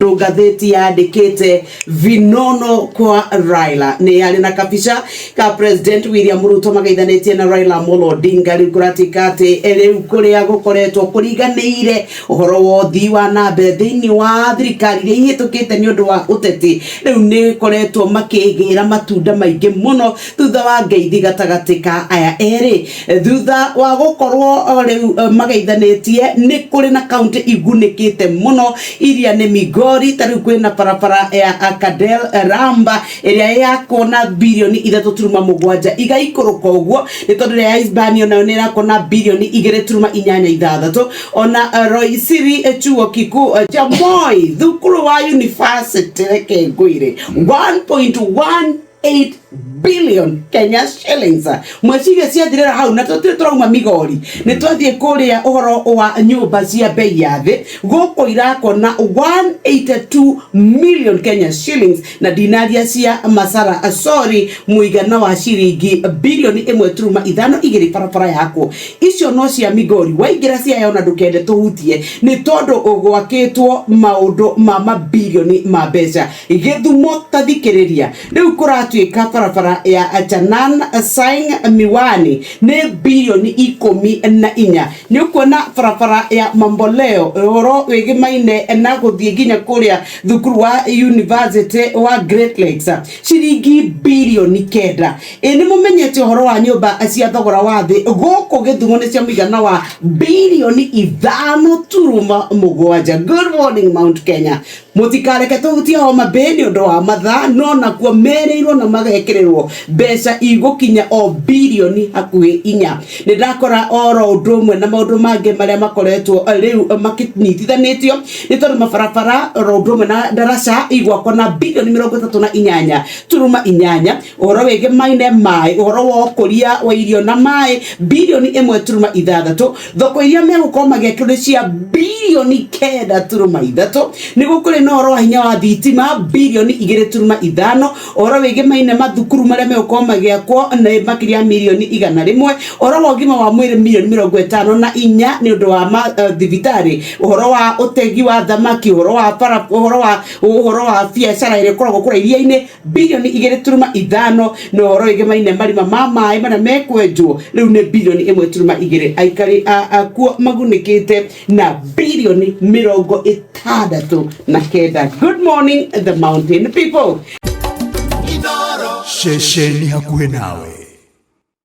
Ngathĩti yandĩkĩte vinono kwa Raila nĩ yarĩ na kabica ka President William Ruto magaithanĩtie na Raila Amolo Odinga. Rĩu kũratuĩka atĩ rĩu kũrĩa gũkoretwo kũriganĩire ũhoro wa ũthii wa na mbere thĩinĩ wa thirikari iria ihĩtũkĩte nĩ ũndũ wa ũteti, rĩu nĩ koretwo makĩgĩra matunda maingĩ mũno thutha wa ngeithi gatagatĩ ka aya erĩ. Thutha wa gũkorwo rĩu mageithanĩtie, nĩ kũrĩ na kaunti igunĩkĩte mũno iria nĩ Migori. Ta rĩu kwĩna barabara ya Kadel Ramba ĩrĩa yakwo na birioni 3.7, igaikũrũka ũguo nĩ tondũ ĩrĩa ya Hispania nayo nĩ ĩrakwo na birioni 2.86. Ona Roisiri chuo kikuu cha Moi, thukuru wa university, reke ngwĩre 1.18 billion Kenya shillings mweciria ciathirĩra hau na tũtirĩ tũrauma Migori. Nĩ twathiĩ kũrĩa ũhoro wa nyũmba cia bei ya thĩ gũkũ irakwo na 182 million Kenya shillings na ndinaria cia masara, sorry, mũigana wa ciringi birioni 1.52 barabara yakwo. Icio no cia Migori. Waingĩra Siaya, ona ndũkende tũhutie nĩ tondũ gwakĩtwo maũndũ ma mabirioni ma mbeca. Gĩthumo, ta thikĩrĩria, rĩu kũratuĩka barabara ya Chanan Saing Miwani nĩ birioni 14. Nĩ ũkuona barabara ya Mamboleo, ũhoro wĩgĩmaine na gũthiĩ nginya kũrĩa thukuru wa university wa Great Lakes, ciringi birioni 9. Ĩ nĩ mũmenyete ũhoro wa nyũmba cia thogora wa thĩ gũkũ Gĩthumo nĩ cia mũigana wa birioni 5.7. Good morning, Mount Kenya. Mũtikareke tũhutie Homa Bay nĩ ũndũ wa mathaa, no nakuo merĩirwo na magekĩrĩrwo mbeca igũkinya o birioni hakuhĩ 4. Nĩ ndakora oro ũndũ ũmwe na maũndũ mangĩ marĩa makoretwo rĩu makĩnyitithanĩtio nĩ tondũ mabarabara oro ũndũ ũmwe na ndaraca igwakwo na birioni 38.8. Ũhoro wĩgiĩ maine maĩ, ũhoro wa ũkũria wa irio na maĩ, birioni 1.6. Thoko iria megũkorwo magĩakĩrwo nĩ cia birioni 9.3. Nĩ gũkũrĩ na ũhoro wa hinya wa thitima, birioni 2.5. Ũhoro wĩgiĩ maine mathukuru marĩa megũkorwo magĩakwo nĩ makĩria ya mirioni 100. Ũhoro wa ũgima wa mwĩrĩ, mirioni 54 nĩ ũndũ wa mathibitarĩ. Ũhoro wa ũtegi wa thamaki, ũhoro wa bara, ũhoro wa biacara ĩrĩa ĩkoragwo kũrĩa iria-inĩ, birioni 2.5. Na ũhoro wĩgemaine marima ma maĩ marĩa mekwenjwo rĩu nĩ birioni 1.2. Aikari akuo magunĩkĩte na birioni 69. Good morning, the mountain people. Ceceni hakuhĩ nawe.